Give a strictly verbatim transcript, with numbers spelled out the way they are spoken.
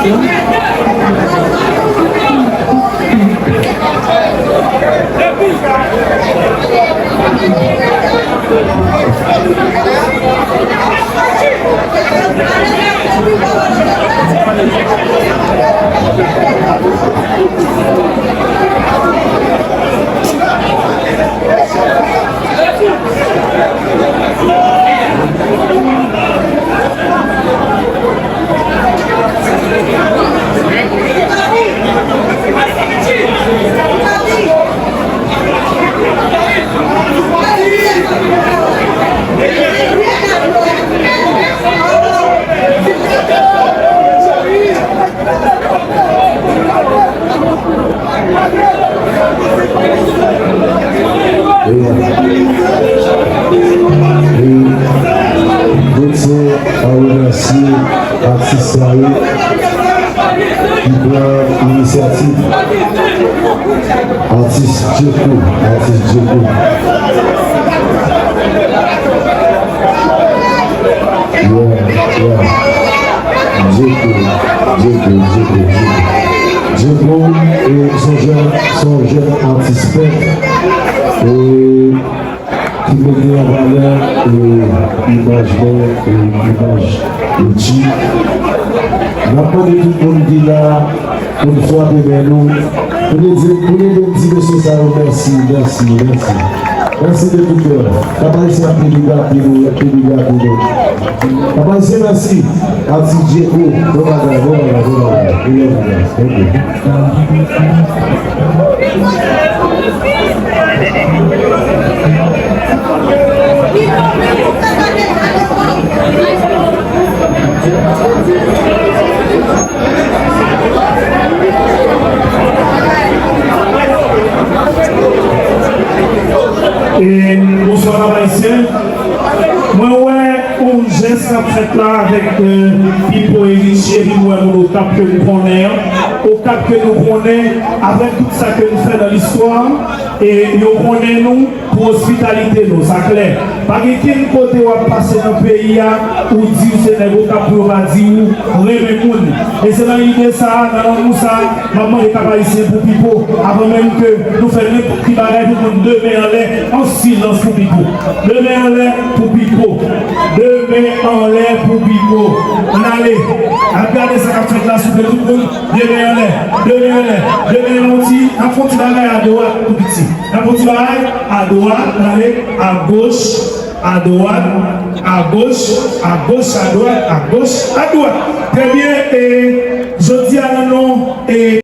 Wi. Wi. Bondye a remèsye atis sa yo ki pran inisyativ. Atis Djeko, atis Djeko. Yeah, yeah. Djeko, Djeko, Djeko, Djeko. Djeko, e, se yon jèn, se yon jèn atis pent. E, ki mete an valè, e, imaj mwen, e, imaj Richie. N ap mande tout moun ki la pou n frape men nou, pou n di, pou n di mesye sa yo mèsi, mèsi, mèsi. Mèsi de tout kè. Papa isi ap pi byen gate nou, ap pi byen gate nou. Papa isi, mèsi. Atis Djeko, bon bagay, bon bagay, bon bagay. We love you guys. Thank you. E, bonswa, papa Ayisyen. Mwen wè yon jès k ap fèt la avèk, e, Pipo e Richie, epi mwen wè moun Okap ke nou konnen an. Okap ke nou konnen, avèk tout sa ke nou fè nan listwa, e yo konnen nou pou ospitalite nou, sa klè. Pa gen kenn kote w ap pase nan peyi a, ou di w se nèg Okap pou yo pa di w renmen moun. E se nan lide sa a, nan lanmou sa a, m ap mande papa Ayisyen pou Pipo, avan menm ke nou fè nenpòt ki bagay pou moun de men anlè, an silans pou Pipo. De men anlè pou Pipo. De men anlè pou Pipo. Ann ale. Ap gade sa k ap fèt la, souple tout moun. De men anlè. De men anlè. De men anlè, yon ti, n ap fè yon ti bagay adwat pou piti. N ap fè yon ti bagay adwat, ann ale, agoch, adwat, agoch, agoch, adwat, agoch, adwat. Trè byen, e jodi a nan non, e